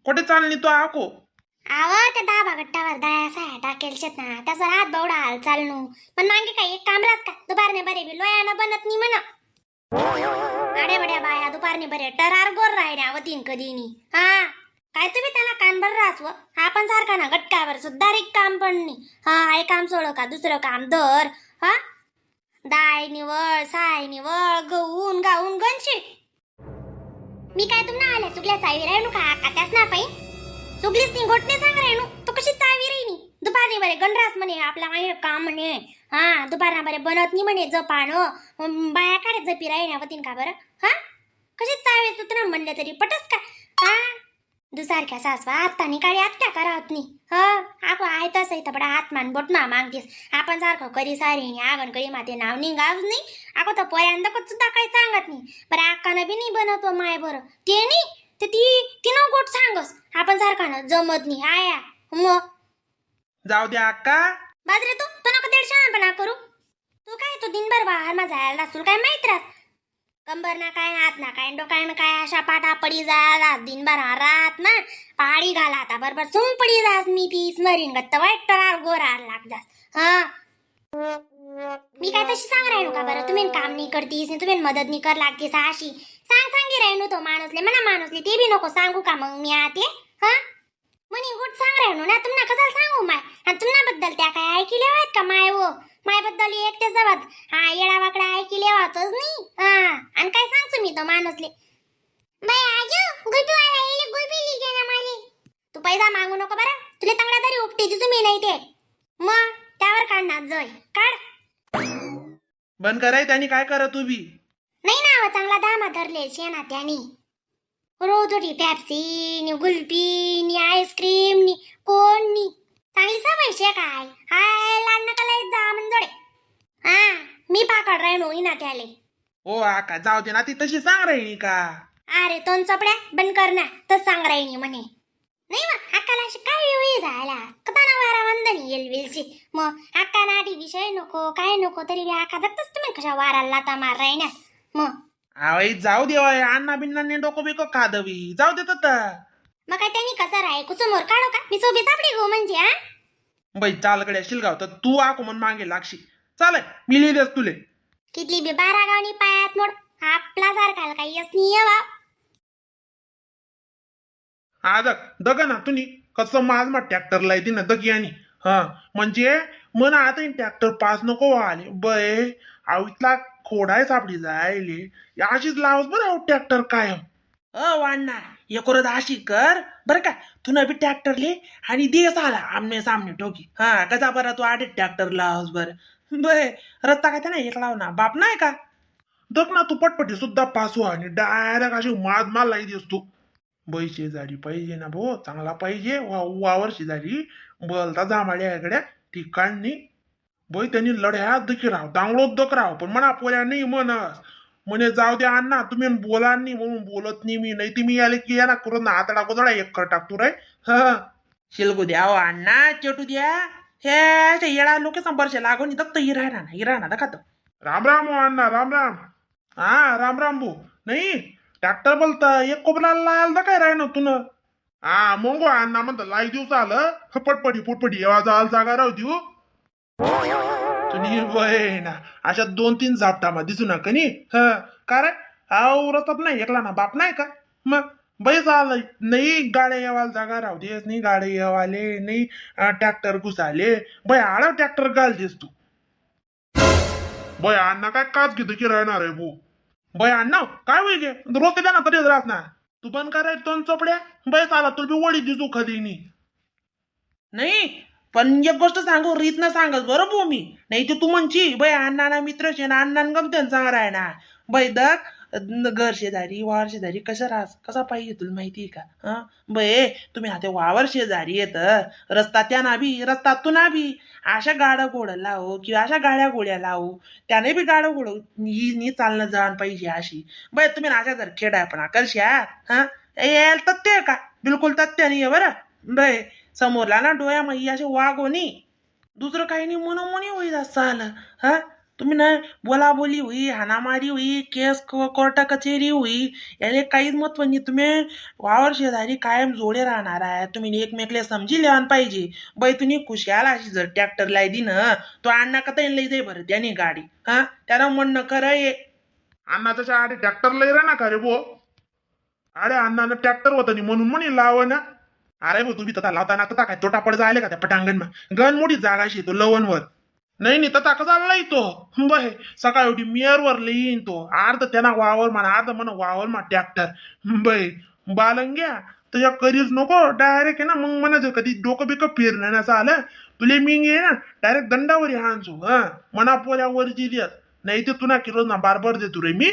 कुठे चालली तू आको? आव त्या दाबा गट्टावर दया साया टाकेल शेत ना, त्याचा हात बावडा हाल चालणू. पण मागे काय एक काम राहत का? दुपारने बरे बी लोयानं बनत नाही म्हण. आडे बड्या बाया दुपारने बरे टरार गोर राहिल्या वतीन कधीनी. हा काय तुम्ही त्यांना कानभर राहस व आपण सारखा ना गटकावर सुद्धा एक काम पण नाही. हा हे काम सोड का दुसरं काम धर. हा दाय निवळ साय निवळ गहून गाऊन गणशी. मी काय तुम्हाला आल्या चुकल्या चावी राहिलो का का त्याच ना पाई चुकलीच नाही गोटने सांग राहिलो तो कशी चावी राहिनी. दुपारने बरे गणरास म्हणे आपला माय काम म्हणे. हा दुपारना बरे बनत नाही म्हणे जपान बाया काढे जपी राहिना वतीन का बरं. हा कशी चावी तू ना म्हणलं तरी पटस का. हा दुसारख्या सासवा आत्ता काळी आत्या करावत नाही. हा आको आहे तसं इथं बडा हात मान बोट ना मागतीस आपण सारखं करी सारी आगण करी माते नाव निघावच नाही. आको तर पोऱ्यांदा सुद्धा काही सांगत नाही बरं. अक्कानं बी नाही बनवतो माय बरं ते नाही तर ती तिनं गोट सांगस आपण सारखा ना जमत नाही आया मग. जाऊ दे अक्का. बाजरे तू तू नको दीडशे करू. तू काय तू दिनभर बाहेर मा जायला तुला काय माहित राहत कंबर ना काय हात ना काय डोकाय ना काय अशा पाटा पडी जा दिनभर हा रात ना पाडी घाला आता बरोबर सुम पडी जास मी ती स्मरीन गत्त वाईट तर गोरार लाग जास. हा मी काय तशी सांग राहिलो का बरं? तुम्ही काम नाही करतीस आणि तुम्ही मदत नाही कर लागतीस अशी सांग सांगी राहिलो तो माणूसले म्हणा माणूसले ते बी नको सांगू का मग मी आते. हा म्हणे गोट सांग राहिलो ना तुम्हाला कशाला सांगू माय आणि तुम्हाला त्या काय ऐकिले आहेत का माय वो मायबद्दल एक ते जवळ हा येडा वाकडा ऐकिले होतच नाही. हा आणि काय सांगतो मी तो माणूसले बाई आजू गुलबीवाला येले गुलबी लिगे ना माले. तू पैसा मागू नको बरं तुला चांगला तरी उपटे दिसू मी नाही ते मग त्यावर काढणार जय काढ. बंद कराय त्यांनी काय करा तू बी. नाही ना अहो, चांगला दामा धरले शेणा त्यानी रोज उठी पेप्सी नी गुलपी नी आईस्क्रीम नी कोण नी चांगली सवय शे काय हाय लाल नका लय जा मंजोडे. हा मी पाकड राहिनो इना त्याले. ओ आका जाऊ दे ना ती तशी सांग राहिनी का. अरे तोंड चपड्या बंद कर ना तस सांग राहिनी म्हणे. नाही मग अक्काला अशी काय वेळ झाला कदा ना वारा वंदनी येईल विलशी मग अक्का नाटी विषय नको काय नको तरी बी अक्का दत्तच तुम्ही कशा वाराला लाता मार राहिन्या मग. आवई जाऊ दे वय, अण्णा बिन्ना डोकं बिको खादवी जाऊ दे तर. मग काय त्यांनी कसं राय कुसुमोर काढो का मी सोबी सापडी गो म्हणजे हा. बाई चालकडे शिलगाव तर तू आको म्हणून मागे लागशी चालय मी लिहिलेस तुले. कितली बी बारा गावनी पायात मोड आपला सारखा काही यस नाही बा. आदक दग ना तुम्ही कसं माझ मा ट्रॅक्टरला येते ना दगी आणि हा म्हणजे मन आता ट्रॅक्टर पास नको आले बय अहो इथला खोडाय सापडी जायले अशीच लावस बरं अहो ट्रॅक्टर कायम. अ वाढना एकोरत अशी कर बरं का तू बी ट्रॅक्टर ले आणि दे आला आमने सामने ठोकी हा कसा बरं तू आडे ट्रॅक्टर लावस बरं बय रस्ता काय ना एक लाव ना बाप नाही का. दग ना तू पटपटी सुद्धा पास हो आणि डायरेक्ट अशी माज माल लाई देस तू. बै शेजारी पाहिजे ना भाऊ चांगला पाहिजे वावर शेजारी बोलता जांभाळ्या इकड्या ठिकाणी बै त्यांनी लढ्या दखी राव दांगडो दक राव पण म्हणा पोऱ्या नाही म्हणस म्हणे जाऊ द्या अण्णा तुम्ही बोला नाही म्हणून बोलत नाही मी नाही ती मी आले की या ना करून हात टाकू जरा एक कर टाकतो रे. हा शिलगू द्या हो अण्णा चेटू द्या हे अशा येडा लोक संपर्श लागून दत्त इराणा ना इराणा दाखवतो. राम राम हो अण्णा राम राम. हा राम राम भाऊ नाही ट्रॅक्टर बोलता एक कोपरा लाल काय राय ना तुन. हा मग अण्णा म्हणता लाई दिवस आलं पटपटी पुटपटी येवा जाल जागा राहू देऊ तुम्ही वय ना अशा दोन तीन झापटा मा दिसू नका नी. हा कारण आवरतात नाही एकला ना बाप नाही का मग बैस आलं नाही गाड्या येवाला जागा राहू देस नाही गाड्या येवाले नाही ट्रॅक्टर घुसाले बै आळा ट्रॅक्टर घाल देस तू. बै अण्णा काय काच घेतो की राहणार आहे भाऊ. बै अण्णा काय होईल गे रोज ते द्या ना तरी राहत ना तू बंद कराय दोन चोपड्या बैस आला तुला बी वडी दिसू खदीनी नाही. पण एक गोष्ट सांगू रीत ना सांगत बरं भाऊ मी नाही ते तू म्हणची बै अण्णा ना मित्र शे ना अण्णा गमते सांग राय ना बै दग घर शेजारी वावर शेजारी कसं राहस कसा पाहिजे तुला माहिती आहे का. हा बै तुम्ही आता वावर शेजारी येत रस्ता त्या ना बी रस्ता तू ना बी अशा गाडं घोडं लावू किंवा अशा गाड्या घोड्या लावू त्याने बी गाडं घोडं ही चालणं जाण पाहिजे अशी बै तुम्ही ना अशा जर खेडायपणा करशा हा यायला तथ्य आहे का बिलकुल तथ्य नाही आहे बरं बै समोरला ना डोळ्या मग असे वाघ होणी दुसरं काही नाही मनोमनी होईल असं आलं हा. तुम्ही ना बोलाबोली हुई, हाणामारी हुई, केस कोर्टा कचेरी हुई, याले काहीच महत्व नाही. तुम्ही वावर शेजारी कायम जोडे राहणार आहे. तुम्ही एकमेकले समजी लिहान पाहिजे. बाई, तुम्ही खुशाल अशी जर ट्रॅक्टर लाई दिन तो अण्णा कथा लई जाई बरं त्याने गाडी. हा, त्याला म्हणणं खरं आहे. अण्णा तशा आडे ट्रॅक्टर लई रा ना का रे भो? अरे अण्णानं ट्रॅक्टर होता नाही म्हणून म्हणे लाव ना. अरे भाऊ, तुम्ही तथा लावताना तथा काय तोटा पड जायले का त्या पटांगण मा? गण मोठी जागाशी तो लवणवर. नाही नाही, तथा कसा लई तो बहे सकाळी उठी मेरवर येईन तो. अर्ध त्यांना वावर म्हणा, अर्ध म्हणा वावर मा ट्रॅक्टर. बहे बालंग्या, तुझ्या करीच नको डायरेक्ट आहे ना. मग म्हणा कधी डोकं बिकं फिरणं ना चालं तुले, मी ये ना डायरेक्ट दंडावर हाणसू. हा, मना पोऱ्या वरची देत नाही ते तुला किरोज ना बारबर देतो रे मी.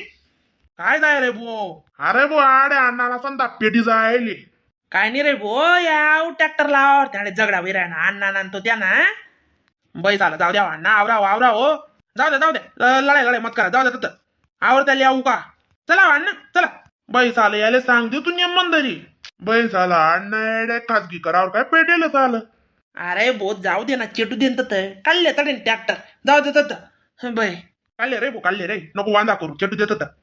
काय जाय रे भो? अरे भो, आडे अण्णाला समजा पेटी जायली. काय नाही रे भो, या ट्रॅक्टर लावावर त्याने झगडा वैरा ना अण्णा ना तो त्या ना. बाई झालं, जाऊ द्या अण्णा, आवरा आवरा हो, जाऊ द्या जाऊ द्या, लढाई लढाई मत करा, जाऊ द्या तिथं आवर त्याला येऊ का. चला हो अण्णा, चला. बाई चाल, याला सांगते तू नियम तरी. बाई झाला अण्णा, येड्या खाजगी करावर काय पेटेल चाल. अरे भो, जाऊ दे ना, चेटू दे ना तथं काढले तडे ट्रॅक्टर, जाऊ दे तथं. बाई काढले रे भो, काढले रे, नको वांदा करू, चेटू दे तथं.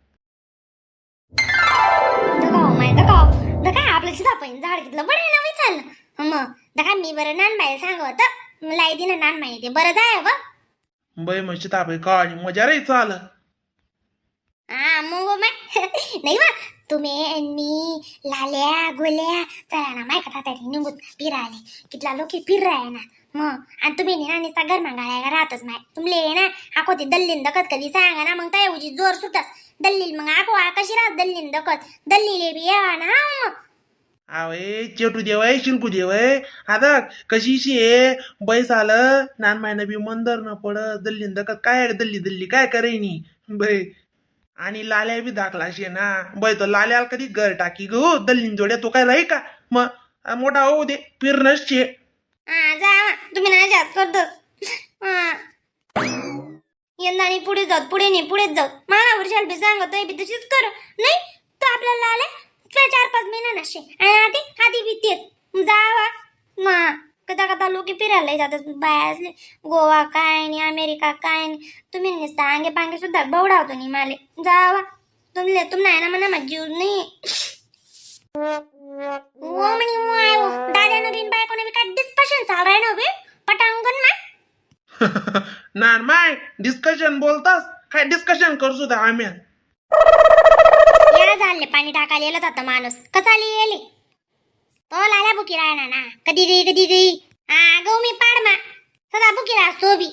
दगाव माय दगाव, दगा आपलं सीताफळ झाड घेतलं बरं आहे ना विचारलं मग. दगा मी बरं नान बाई सांगत लाई दे ना नान माई, ते बरं जाय ब. बाई मग सीताबाई काय मजा रे चाल. हा मग माय नाही बा, तुम्ही आणि मी लाल्या गोल्या चला ना माय कथा तरी निघून फिरायले. कितला लोक फिर राय ना मग. आणि तुम्ही ना नुसता घर मागायला राहतच माय. तुमले ना आखो ते दल्लीन दखत कधी सांगा ना, मग काय उजी जोर सुटस दल्लील. मग आखो आ कशी राहत दल्लीन दखत दल्लीले बी यावा ना हा मग. अवे चेटू देवय, शिंकू देवय, आता कशी शी आहे बैस आलं नान मायनं बी मंदर न पडत दल्ली दखत काय दल्ली दल्ली काय करेनी बै. आणि लाल्या बी दाखला शे ना बै, तो लाल्याला कधी घर टाकी गो दल्लीन जोड्या तो काय राही का मग. मोठा होऊ दे, फिरणच शे. हा जा मा, तुम्ही ना जास्त करतो. हा यंदा नाही पुढे जाऊ, पुढे नाही पुढेच जाऊ. मला वर्षाला बी सांगत बी तशीच कर नाही तर आपल्याला आले त्या 4-5 महिना नशे आणि आधी आधी बी तेच जावा. मा कदा कदा लोक फिरायला जातात बाया असले गोवा काय नाही, अमेरिका काय नाही. तुम्ही नुसता आंगे पांगे सुद्धा बवडावतो नाही माले. जावा तुमले, तुम आहे ना म्हणा माझा जीव नाही. ओ म्हणे ओ आहे ओ दादानं बिन बायकोनं बी काय डिस्कशन चालू आहे ना बे पटांगण मा. नान माय डिस्कशन बोलतास काय? डिस्कशन करू सुद्धा आम्ही. या झाले पाणी टाकायला येलं होता माणूस कसा येले तो लाल्या बुकी राहणार ना कधी गई कधी गई. हा गहू मी पाड मा सदा बुकी राहतो बी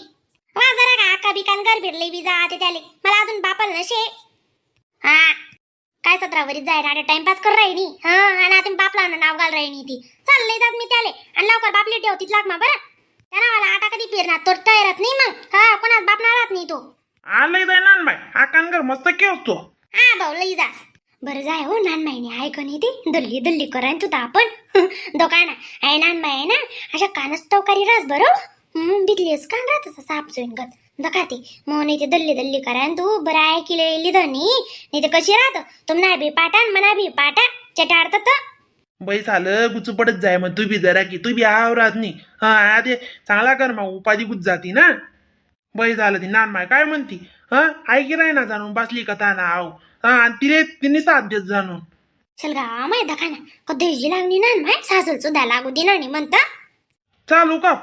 वा जरा का आका बिकान घर फिरले बी जाते त्याले मला अजून बापाला नशे. हा काय सतरावरीत जाय ना टाइमपास कर राहिनी. हा आणि आता बापला ना नाव घाल राहिनी ती चाललंय जात मी त्याले. आणि लवकर बापली ठेव तिथलाक लाग मा बरं त्याला मला आटा कधी फिरणार तो तयारत नाही मग. हा कोणाच बाप ना राहत नाही तो. आलंय जाय नान माय आकानगर मस्त केस तो. हा भाऊ लई जा बरं जाय हो. नान माईने ऐक नाही ते दल्ली दल्ली करायन तुझा आपण दोकाना आहे नान माय आहे ना अशा कानच टवकारी रास बरं बितलीस कान राहत असं साप जोईन गत दखाते मग नाही ते दल्ली दल्ली करायन तू बरं ऐकिले लिहिलं नाही नाही ते कशी राहत तुम नाही बी पाटा न मना बी पाटा चटाडत तर. बाई झालं गुचू पडत जाय मग तू बी जरा की तू बी आवरात नाही. हा ते चांगला कर मग उपाधी गुच जाती ना. बाई झालं ती नान माय काय म्हणती? हा ऐकी राही ना जाणून बसली कथा ना आव. हा आणि तिने तिने साथ देत जाणून. चल गा माय दखाना कधी लागली ना माय सासल सुद्धा लागू दिना नाही म्हणता. चालू का